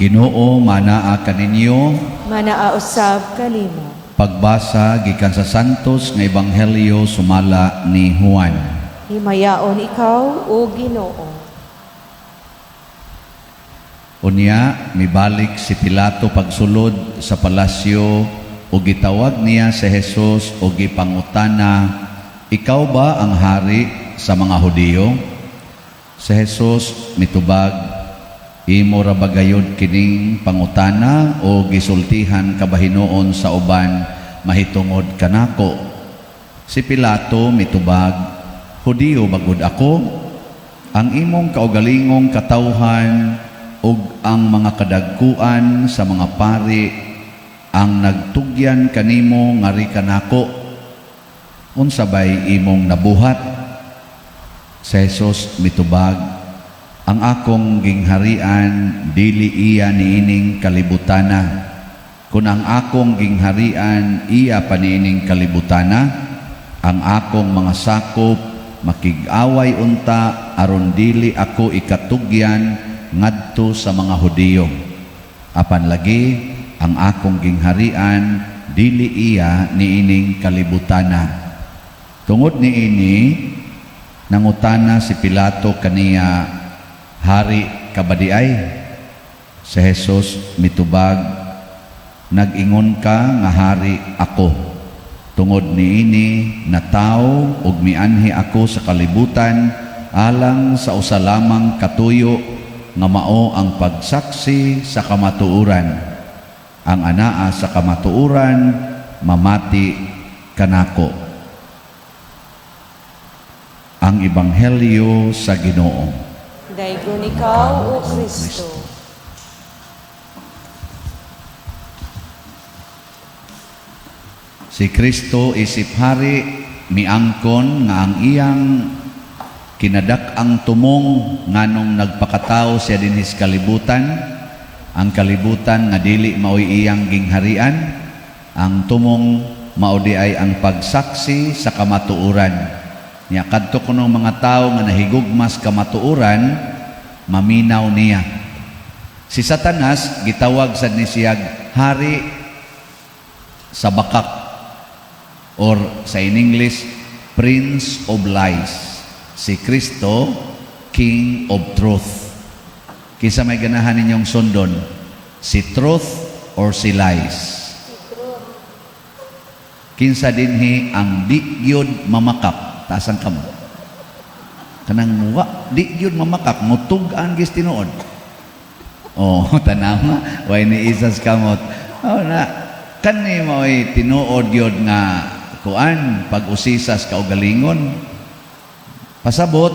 Ginoo manaa kaninyo. Manaa usab kanimo. Pagbasa gikan sa Santos nga Ebanghelyo sumala ni Juan. Himayaon ikaw, o Ginoo. Unya mibalik si Pilato pagsulod sa palasyo ug gitawag niya si Jesus ug gipangutana, "Ikaw ba ang hari sa mga Hudiyo?" Si Jesus mitubag, "Imo ra ba gayud kining pangutana o gisultihan ka ba hinuon sa uban mahitungod kanako?" Si Pilato mitubag, "Hudiyo ba gud ako? Ang imong kaugalingong katawhan ug ang mga kadagkuan sa mga pari ang nagtugyan kanimo ngari kanako. Unsa bay imong nabuhat?" Si Jesus mitubag, "Ang akong gingharian dili iya niining kalibutana. Kung ang akong gingharian iya pa niining kalibutana, ang akong mga sakop makig-away unta aron dili ako ikatugyan ngadto sa mga Hudiyo. Apan lagi ang akong gingharian dili iya niining kalibutana." Tungod niini, nangutana si Pilato kaniya, "Hari ka ba diay?" Si Jesus mitubag, "Nag-ingon ka nga hari ako. Tungod niini natawo ug mianhi ako sa kalibutan alang sa usa lamang katuyo nga mao ang pagsaksi sa kamatuoran. Ang anaa sa kamatuoran mamati kanako." Ang Ebanghelyo sa Ginoo. Daygon ikaw, O Kristo. Si Kristo isip hari miangkon nga ang iyang kinadak-ang tumong nganong nagpakatao siya dinhis kalibutan, ang kalibutan nga dili maoy iyang gingharian, ang tumong mao di ay ang pagsaksi sa kamatuoran. Nya kadto kuno mga tawo nga nahigugmas kamatuoran, maminaw niya. Si Satanas gitawag sad ni siyag hari sa bakak, or sa in English, Prince of Lies. Si Kristo, King of Truth. Kinsa may ganahan ninyong sundon? Si Truth or si Lies? Kinsa dinhi ang di gyud mamakak? Taas ang kamot. Kanang wa, di gyud mamakak, mutug-an gis tinuod. Oh, tanawa, way ni isas kamot. Oh na, kani mo'y tinuod gyud nga kuan pag-usisas kaugalingon. Pasabot,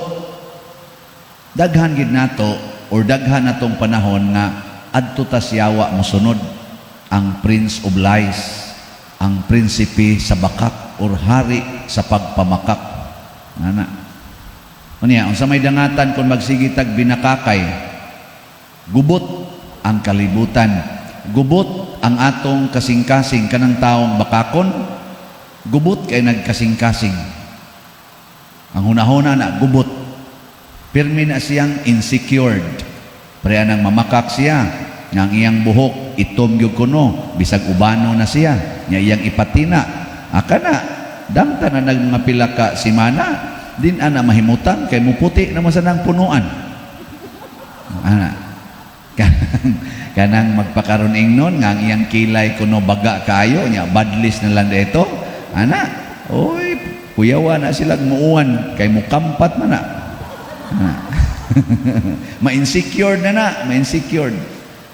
daghan gid nato or daghan natong panahon nga adto ta siyawa mosunod ang Prince of Lies, ang prinsipe sa bakak or hari sa pagpamakak. Ana. Unya, unsa may dangatan kung magsige tag binakakay? Gubot ang kalibutan. Gubot ang atong kasing-kasing kanang taong bakakon. Gubot kay nagkasing-kasing. Ang hunahuna na gubot. Pirmi na siyang insecured. Pareha nang mamakak siya nga ang iyang buhok itom gyud kuno, bisag ubano na siya, nya iyang ipatina. Aka na dangta na nag mga pila ka simana, din ana mahimutang kay muputi na man sa nang punuan. Ana. Kanang magpakaron ingnon nga ang iyang kilay kuno baga kaayo, nya badlis na lang dito. Ana, oy, kuyawa na sila muuan kay mukampat man na. Ana. Ma-insecure na na, ma-insecure.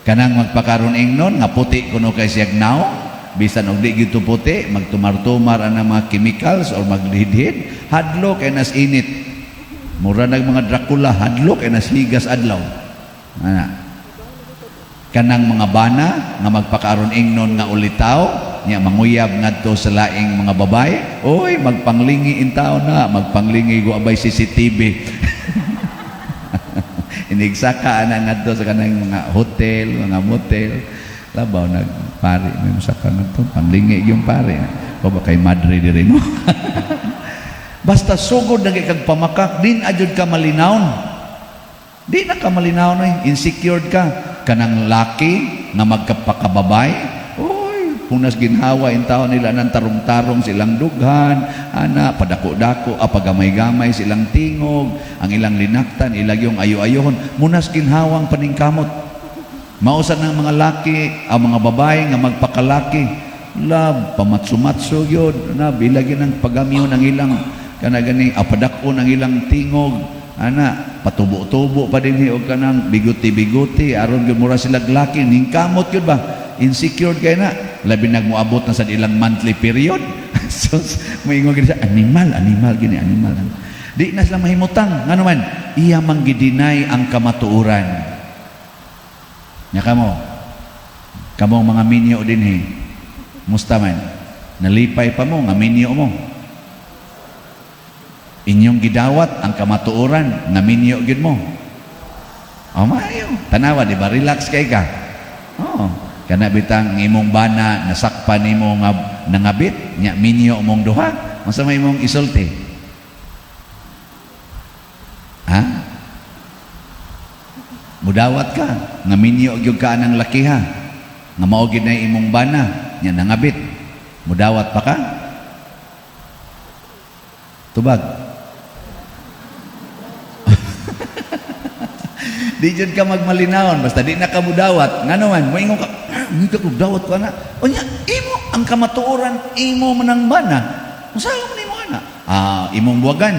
Kanang magpakaron ingnon nga puti kuno kay siyag naong, bisan og di gyud to puti, magtumar-tumar ang mga chemicals or maglidhid, hadlo kay nas init. Mura nag mga Dracula, hadlo kay nas higas adlaw. Ana. Kanang mga bana nga magpakaron ingnon nga ulitaw, nya manguyab ngadto sa laing mga babae, oy, magpanglingi in taon na, magpanglingi go abay CCTV. Inigsaka ana ngadto sa kanang mga hotel, mga motel. Labaw nagpari may musaka ngadto, panglingi yung pare. O ba kay madre diri mo? Basta sugod na kag pamakak, din adjud ka malinawon. Di na ka malinawon oy, insecured ka. Kanang laki nga magkapakababay, oy, punas ginhawa intawon nila ng tarong-tarong silang dughan, ana, padako-dako, apagamay-gamay silang tingog, ang ilang linaktan, ilag yung ayo-ayohon, munas ginhawang paningkamot. Mausan ng mga laki, ang mga babae nga magpakalaki, love, pamatso-matso yun, na, bilagin ng pagamyon ang ilang, kana gani, apadakon ang ilang tingog, ana, patubo-tubo pa din og kanang biguti-biguti, aron gyud mura sila laki, ningkamot yun ba? Insecure kay na, labi nagmuabot na sa ilang monthly period. So, moingon gini siya, animal, animal, gini, animal. Di na sila mahimutang. Ngano man, iya mang gidinay ang kamatuoran. Nya kamo, kamong mga minyo dinhi, musta man, nalipay pa mo, nga minyo mo. Inyong gidawat ang kamatuoran, nga minyo gyud mo. Oh, maayo. Tanawa, di ba? Relax kay ka. Oh, kana bitang imong bana nasakpan nimo nga nangabit nya minyo mong duha. Unsa may imong isulti? Ha? Mudawat ka nga minyo gyud ka ng lakiha. Nga mao gyud na imong bana nya nangabit. Mudawat pa ka? Tubag. Di jud ka magmalinawon basta di na ka mudawat. Ngano man moingon ka, ah, hindi ka dawat ko ana. Unya imo ang kamatuoran, imo manang bana. Unsa man nimo ana? Ah, imong buwagan.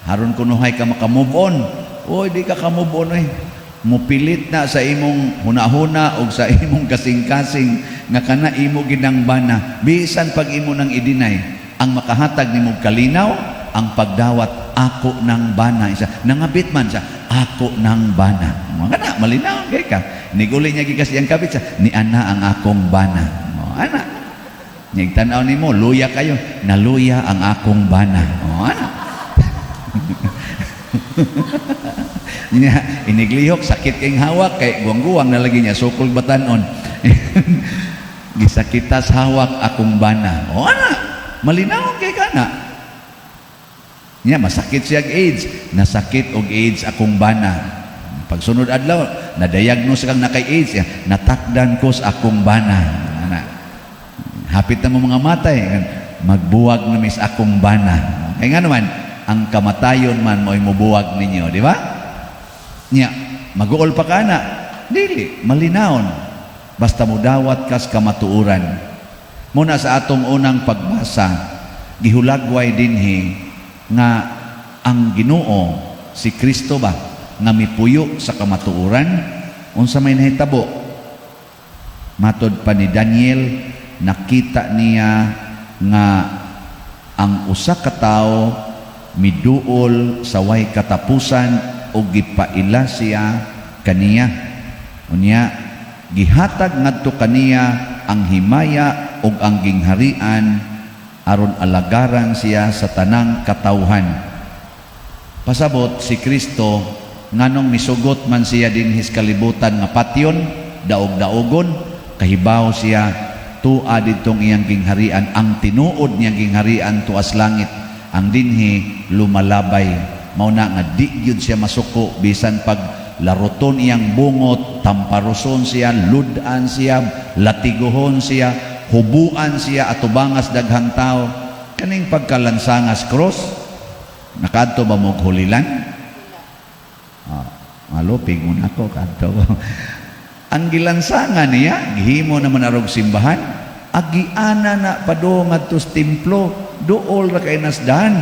Haron kunuhay ka maka-move on. Oy, di ka ka-move on oy. Mupilit na sa imong hunahuna o sa imong kasing-kasing nga kana imo ginang bana. Bisan pag imo nang i-deny, ang makahatag nimo kalinaw, ang pagdawat ako ng bana. Isa nangabit man siya, ako ng bana. Mga kana malinaw kay ka. Niguli niya gikas iyang kabit siya, ni ana ang akong bana. O, ana. Nya tanaw nimo, luya kayo, naluya ang akong bana. O, ana. Nya iniglihok sakit kay hawak kay guwang-guwang na lagi niya sukol batanon. Gisakitas hawak akong bana. O ana, malinaw kay kana. Nya masakit siya og AIDS, nasakit og AIDS akong bana. Pagsunod adlaw, na-diagnose kang nakay AIDS, ya, natakdan ko sa akong bana. Ana. Hapit na mo mga matay, magbuwag na mis akong bana. Kaya nga naman, ang kamatayon man mo'y mubuwag ninyo, di ba? Nya, mag-uol pa ka na. Dili, malinawon. Basta mudawat kas kamatuoran. Muna sa atong unang pagbasa, gihulagway dinhi nga ang Ginoo si Kristo ba nga mipuyo sa kamatuoran, unsa may nahitabo? Matod pa ni Daniel, nakita niya nga ang usa ka tawo miduol sa way katapusan o gipaila siya kaniya. Unya gihatag ngadto kaniya ang himaya ug ang gingharian aron alagaran siya sa tanang katawhan. Pasabot si Kristo nganong misugot man siya dinhi sa kalibutan nga patyon, daog-daogon, kahibaw siya tua didtong iyang gingharian, ang tinuod niyang gingharian tuas langit, ang dinhi lumalabay. Mao na nga di gyud siya masuko bisan pag laruton iyang bungot, tamparuson siya, ludan siya, latiguhon siya, hubuan siya atubangas daghang tao. Kaning pagkalansangas cross, nakadto ba mo Holy Land? Ah, malupig mo na ako kadto. Ang gilansangan niya, gihimo naman arog simbahan, agiana na padung ngadto sa templo, duol ra kay nasdan.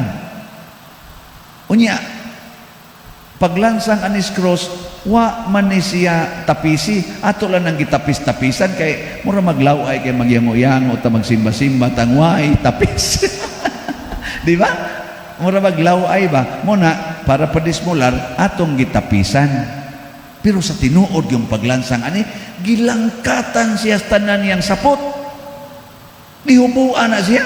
Unya, paglansang anis cross, wa man ni siya tapisi, ato lang nang gitapis-tapisan kay mura maglaw-ay kay magyango-yango ta magsimba-simba tang way tapis. Di ba? Mura maglaw-ay ba? Muna para padismular atong gitapisan. Pero sa tinuod yung paglansang ani, gilangkatan siya sa tanan niyang sapot. Gihubuan na siya.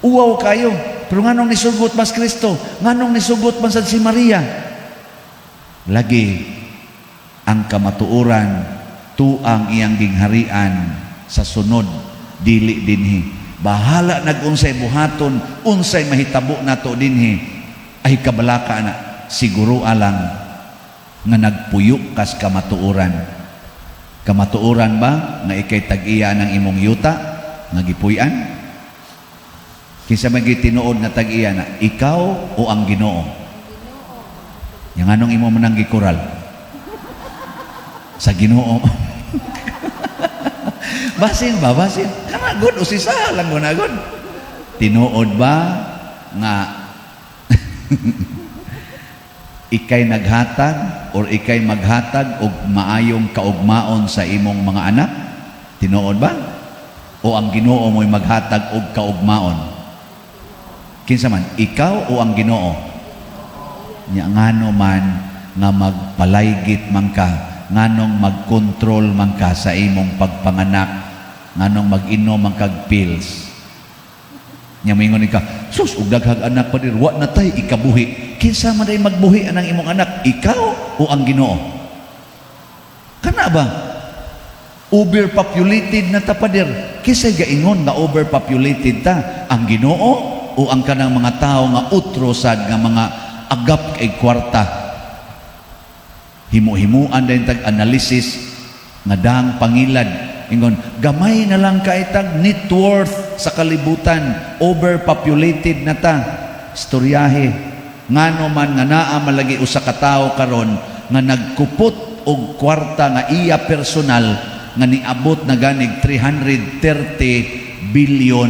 Uwaw kayo. Pero nganong nisugot mas Kristo? Nganong nisugot man sad si Maria? Lagi ang kamatuoran tuang iyang gingharian sa sunod dili dinhi. Bahala nag unsay buhaton, unsay mahitabo nato dinhi ay kabalaka na siguro alang Nga nagpuyo kas kamatuoran. Kamatuoran ba nga ikay tag-iya ng imong yuta nga gipuy-an? Kinsa man tinuod nga tag-iya na, ikaw o ang Ginoo? Yang anong imo man ang gikural? Sa Ginoo. Basin ba? Basin. Kana gud usisa lang mo na gud. Tinuod ba nga ikay naghatag or ikay maghatag og maayong kaugmaon sa imong mga anak? Tinuod ba? O ang Ginoo mo'y maghatag og kaugmaon? Kinsa man, ikaw o ang Ginoo? Nya ngano man nga magpalaygit man ka, nganong magkontrol man ka sa imong pagpanganak, nganong mag-inom man kag pills? Nya moingon ka, "Sus, og daghag anak pa dir, wa na tay ikabuhi." Kinsa man day magbuhi anang imong anak, ikaw o ang Ginoo? Kana ba? "Overpopulated na ta, pader." Kinsa gaingon nga overpopulated ta? Ang Ginoo o ang kanang mga tao nga utro sad nga mga agap kay kwarta? Himu-himuan din tag analysis nga dang pangilad, ingon gamay na lang kay tag net worth sa kalibutan, overpopulated na ta. Istoryahe, ngano man nga naa malagi usa ka tawo karon nga nagkupot og kwarta nga iya personal nga niabot na ganig $330 billion?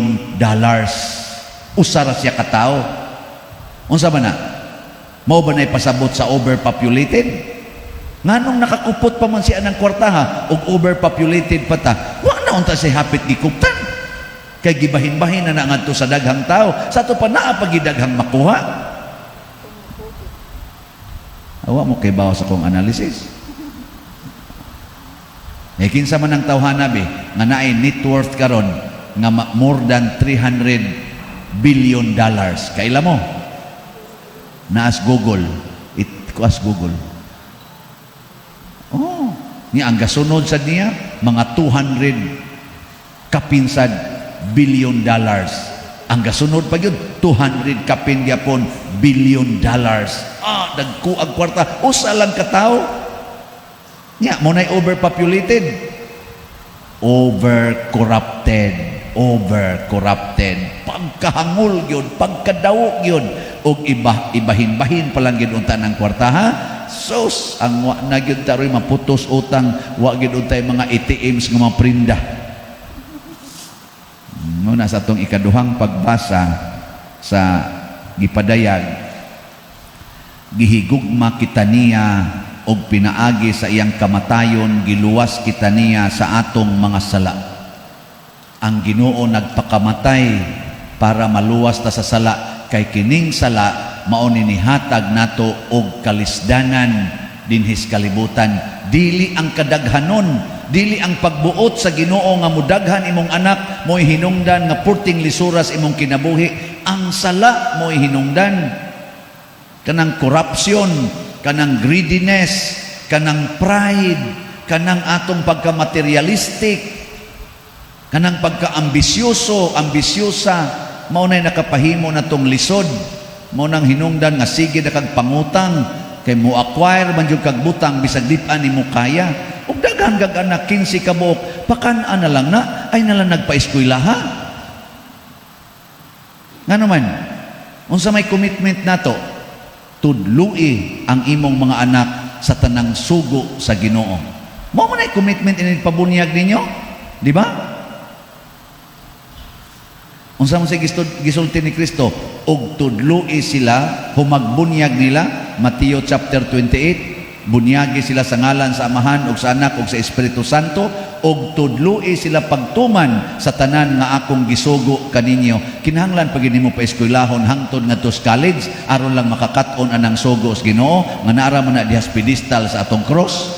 Usa ra siya ka tawo. Unsa ba na? Mao ba na ipasabot sa overpopulated? Nganong nakakupot pa man siya ng kwarta ha og overpopulated pa ta? Wa na unta siya hapit gikuptan. Kay gibahin-bahin na na ngadto sa daghang tao. Sa ato pa naa pa daghang makuha. Awa mo kay bawo sa kong analysis. Eh kinsa man ang tawhana be nga naay net worth karon nga more than $300 billion? Kaila mo? Naas Google. It kuas Google. Oh, ni ang gasunod sa niya mga 200 kapin sad billion dollars. Ang gasunod pa yun, 200 kapin gyapon billion dollars. Ah, dagko ang kwarta. Usa lang ka tawo. Nya, mao na'y overpopulated. Over corrupted, over corrupted. Pagkahangol yun, pagkadawo yun, og iba ibahin-bahin pa lang gyud unta ng kwarta ha. Sus, ang wa na gyud taroy maputos utang, wa gyud untay mga ATMs nga mga prinda. Muna sa atong ikaduhang pagbasa sa gipadayag, gihigugma kita niya og pinaagi sa iyang kamatayon giluwas kita niya sa atong mga sala. Ang Ginoo nagpakamatay para maluwas ta sa sala, kay kining sala mao ni nihatag nato og kalisdanan dinhis kalibutan. Dili ang kadaghanon, dili ang pagbuot sa Ginoo nga mudaghan imong anak mo'y hinungdan nga purting lisuras imong kinabuhi. Ang sala mo'y hinungdan, kanang corruption, kanang greediness, kanang pride, kanang atong pagka-materialistic, kanang pagka-ambisyoso, ambisyosa, mao na'y nakapahimo natong lisod. Mao nang hinungdan nga sige na kag pangutang kay mo acquire man jud kag butang bisag di-an nimo kaya. Ug daghan kag anak, 15 ka buok, pakan-an na lang na, ay na lang nagpa-eskwelaha. Ngano man? Unsa may commitment nato? Tudlui ang imong mga anak sa tanang sugo sa Ginoo. Mao man ay commitment ini pabunyag ninyo, di ba? Unsa man say gisulti ni Kristo? Og tudlui sila, humagbunyag nila, Mateo chapter 28, bunyagi sila sa ngalan sa Amahan ug sa Anak ug sa Espiritu Santo, ug tudlui sila pagtuman sa tanan nga akong gisugo kaninyo. Kinahanglan pag nimo pa eskwelahon hangtod ngadto sa college aron lang makakat-on anang sugo sa Ginoo nga naara man na diha sa pedestal sa atong cross,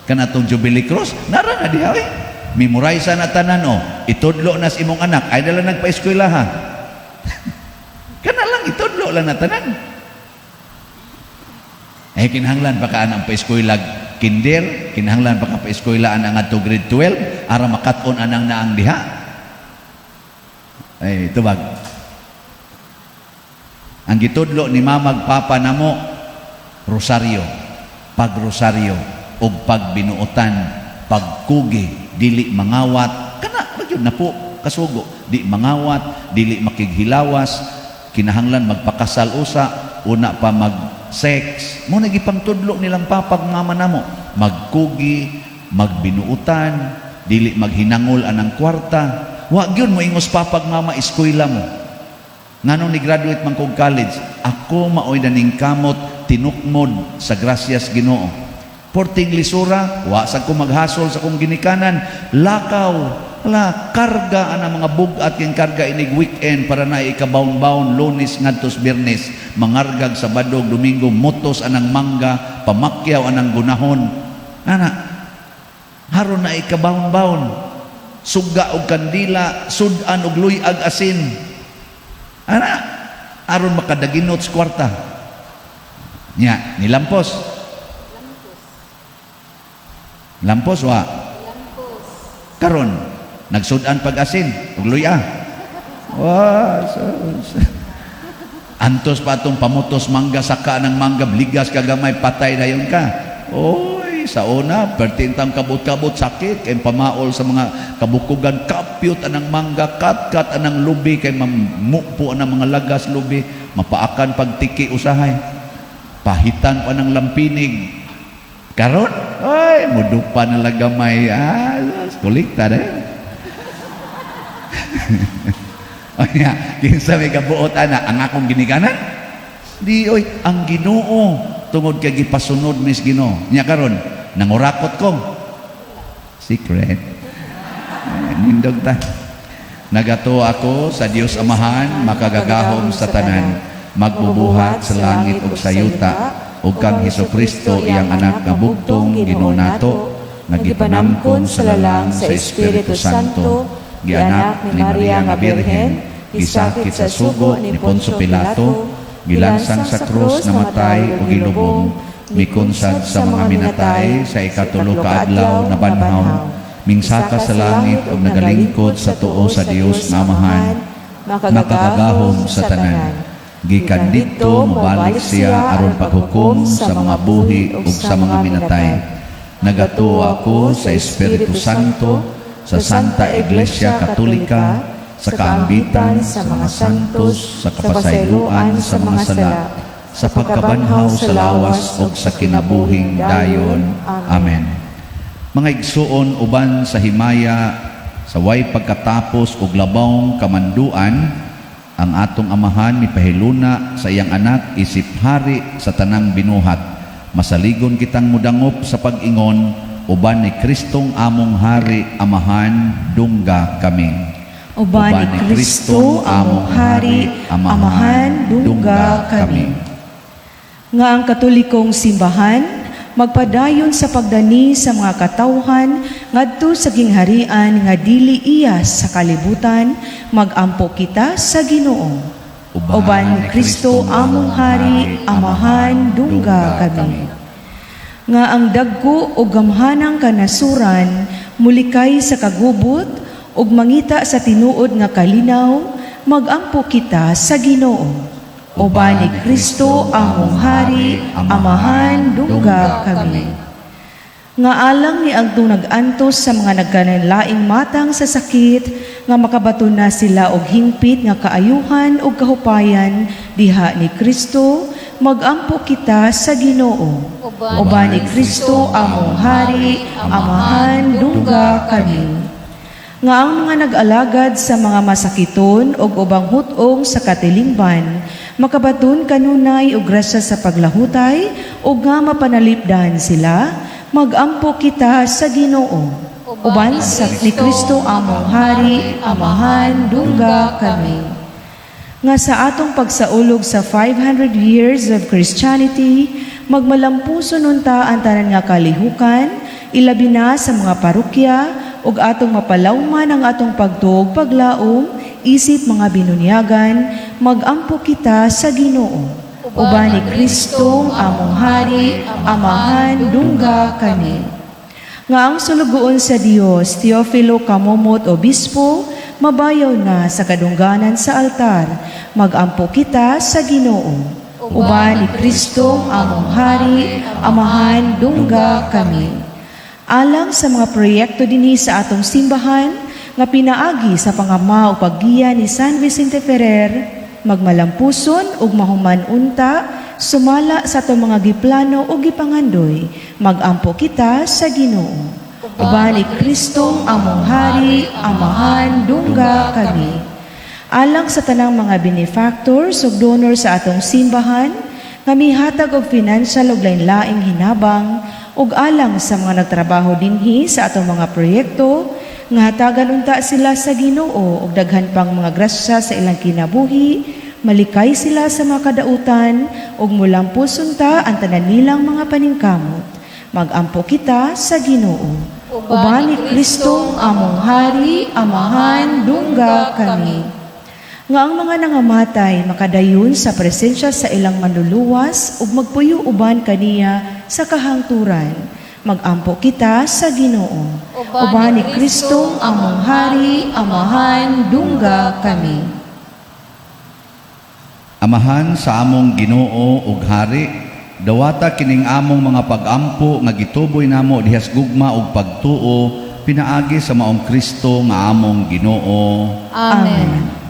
kanatong Jubilee Cross, nara na diha eh. Memorize na tanan o. Itudlo na sa imong anak, ay dala nagpa-eskwela ha. Kana lang, itudlo lang na tanan. Eh kinahanglan pa ka anang pa-eskwela kinder, kinahanglan pa ka pa-eskwela ang adto grade 12 aron makat-on anang naang diha. Ay tubag. Ang gitudlo ni mamag papa namo, rosaryo. Pagrosaryo ug pagbinuotan, pagkugi, dili mangawat, kana ba gyud na po kasugo, di mangawat, dili makighilawas, kinahanglan magpakasal usa, una pa mag sex. Mao na gipangtudlo nilang papag mama namo, magkugi, magbinuutan, dili maghinangol anang kwarta. Wa gyud mo ingos papag mama, eskwela mo. Nganong ni graduate man kog college, ako maoy naning kamot tinukmod sa grasyas Ginoo. Porting lisura, wa sa ko maghasol sa kong ginikanan, lakaw, wala, karga ana mga bug-at king karga inig weekend para na ikabawn-bawn Lunes ngadtos Biyernes, mangargag Sabado, Domingo, motos anang mangga, pamakyaw anang gunahon. Ana, haron na ikabawn-bawn. Suga og kandila, sud-an og luyag asin. Ana, aron makadaginot sa kwarta. Nya, nilampos. Lampos wa. Karon, nagsudan pag asin ug luya. Wa, sus. Antos pa atong pamutos mangga, saka ng mangga, ligas kagamay, patay na yun ka. Oy, sa una, pertintang kabot-kabot, sakit, kay pamaol sa mga kabukugan, kapyot anang mangga, kat-kat anang lubi, kay mamupo anang mga lagas lubi, mapaakan pagtiki usahay. Pahitan pa ng lampinig. Karon, ay, mudupa na lang gamay. Ah, kolekta na yun. O ya, kinsa may kabuot ana ang akong ginikanan? Di oy, ang Ginoo tungod kay gipasunod mis Ginoo. Nya karon, nangurakot ko. Secret. Eh, nindog ta. Nagatuo ako sa Dios Amahan, makagagahom sa tanan, magbubuhat sa langit ug sa yuta, ug kang Hesukristo, iyang anak nga bugtong Ginoo nato, nga gipanamkon sa lalang sa Espiritu Santo, gianak ni Maria nga Birhen, gisakit sa sugo ni Poncio Pilato, gilansang sa krus, namatay ug gilubong, mikunsad sa mga minatay, sa ikatulo ka adlaw nabanhaw, mingsaka sa langit ug nagalingkod sa tuo sa Dios nga Amahan, makagagahom sa tanan. Gikan didto mobalik siya aron paghukom sa mga buhi ug sa mga minatay. Nagatuo ako sa Espiritu Santo, sa Santa Iglesia Katolika, sa kaambitan sa mga santos, sa kapasayloan sa mga sala, sa pagkabanhaw sa lawas ug sa kinabuhing dayon. Amen. Mga igsuon, uban sa himaya sa way pagkatapos ug labawng kamanduan, ang atong Amahan mipahiluna sa iyang anak isip hari sa tanang binuhat. Masaligon kitang mudangop sa pag-ingon, uban ni Kristong among hari, Amahan, dungga kami. Uban ni Kristo among hari, Amahan, dungga kami. Nga ang Katolikong simbahan magpadayon sa pagdani sa mga katawhan ngadto sa gingharian nga dili iya sa kalibutan, magampo kita sa Ginoo. Uban ni Kristo among hari, Amahan, dungga kami. Nga ang dagko o gamhanang kanasuran mulikay sa kagubot ug mangita sa tinuod nga kalinaw, magampo kita sa Ginoo. Uban ni Kristo among hari, Amahan, dungga kami. Nga alang ni agtong nag-antos sa mga nagkalainlaing matang sa sakit, nga makabaton na sila og hingpit nga kaayuhan ug kahupayan diha ni Kristo, magampo kita sa Ginoo. Uban ni Kristo among hari, Amahan, dungga kami. Nga ang mga nag-alagad sa mga masakiton ug ubang hut-ong sa katilingban makabaton kanunay og grasya sa paglahutay ug nga mapanalipdan sila, magampo kita sa Ginoo. Uban sa ni Kristo among hari, Amahan, dungga kami. Nga sa atong pagsaulog sa 500 years of Christianity, magmalampuson unta ang tanan nga kalihukan, ilabi na sa mga parokya, ug atong mapalawman ang atong pagtuo ug paglaom isip mga binunyagan, magampo kita sa Ginoo. Uban ni Kristo among hari, Amahan, dungga kami. Nga ang sulugoon sa Dios, Teofilo Camomot Obispo, mabayaw na sa kadungganan sa altar, magampo kita sa Ginoo. Uban ni Kristo among hari, Amahan, dungga kami. Alang sa mga proyekto dinhi sa atong simbahan nga pinaagi sa pangama o paggiya ni San Vicente Ferrer, magmalampuson ug mahuman unta sumala sa atong mga giplano ug gipangandoy, magampo kita sa Ginoo. Uban ni Kristo among hari, Amahan, dungga kami. Alang sa tanang mga benefactors ug donor sa atong simbahan nga mihatag og financial ug lain-laing hinabang ug alang sa mga nagtrabaho dinhi sa atong mga proyekto, nga hatagan unta sila sa Ginoo og daghan pang mga grasya sa ilang kinabuhi, malikay sila sa mga kadautan ug mulampos unta ang tanan nilang mga paningkamot. Magampo kita sa Ginoo. Uban ni Kristo among hari, Amahan, dungga kami. Nga ang mga nangamatay makadayon sa presensya sa ilang Manluluwas ug magpuyo uban kaniya sa kahangturan. Magampo kita sa Ginoo. Uban ni Kristo among hari, Amahan, dungga kami. Amahan sa among Ginoo ug Hari, dawata kining among mga pagampo nga gituboy namo dihas gugma ug pagtuo pinaagi sa maong Kristo nga among Ginoo. Amen.